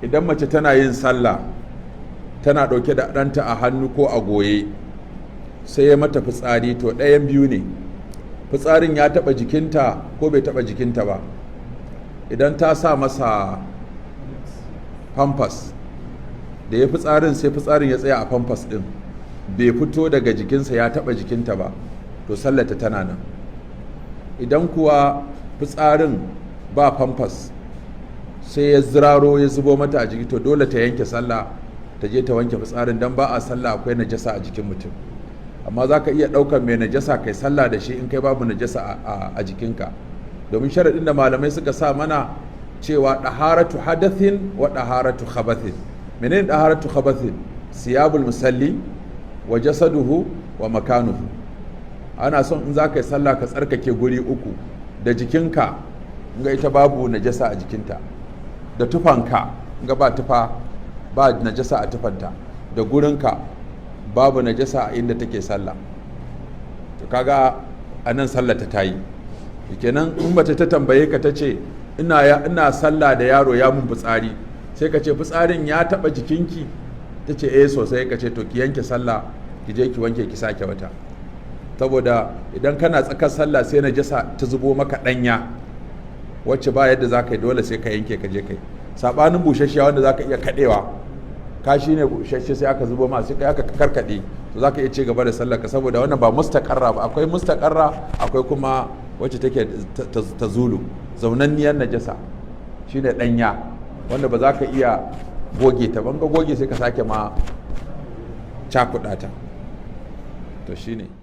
Idan mace tana yin sallah, tana ɗauke da ɗanta a hannu ko a goye, sai ya mata fitsari, to ɗayan biyu ne: fitsarin ya taɓa jikinta ko bai taɓa jikinta ba. Idan ta sa masa Pampers, da ya fitsarin sai fitsarin ya tsaya a Pampers ɗin, bai fito daga jikinsa ya taɓa jikinta ba, to sallata tana nan. Idan kuwa fitsarin ba Pampers, sai ya ziraro ya zubo mata a jiki, to dole ta yanke sallah, ta je ta wanke fitsarin, don ba a sallah akwai najasa a jikin mutum. Amma za ka iya ɗaukar mai najasa kai sallah da shi in kai babu najasa a jikinka, domin sharaɗin da malamai suka sa mana cewa طهارة حدث وطهارة خبث. Menene طهارة خبث؟ ثياب المصلي وجسده ومكانه. Ana son in za ka yi sallah ka tsarkake guri uku: da jikinka, ga ita babu najasa a jikinta, da tufanka, ga ba tufa, ba najasa a tufanta, da gurinka, babu najasa a inda take sallah. To kaga a nan sallah ta yi kenan. In mace ta tambaye ka, ta ce, "Ina sallah da yaro ya mun fitsari," sai ka ce, "Fitsarin ya taba jikinki?" Ta ce, "Eh, sosai." Ka ce, "To, ki yanke sallah, ki je ki wanke, ki sake wata." Saboda idan kana tsakar sallah sai najasa ta zubo maka danya, wacce ba yadda za ka yi, dole sai ka yanke ka je kai. Sabanin busasshiya wanda za ka iya kadewa, kashi ne busasshe sai aka zubo ma, sai aka karkade, to za ka iya ci gaba da sallar ka, saboda wannan ba مستقرة ba. Akwai مستقرة, akwai kuma wacce take ta zulu. Zaunanniyar najasa shine danya wanda ba za ka iya goge ta ban ka goge sai ka sake ma cakuɗa ta. To shine.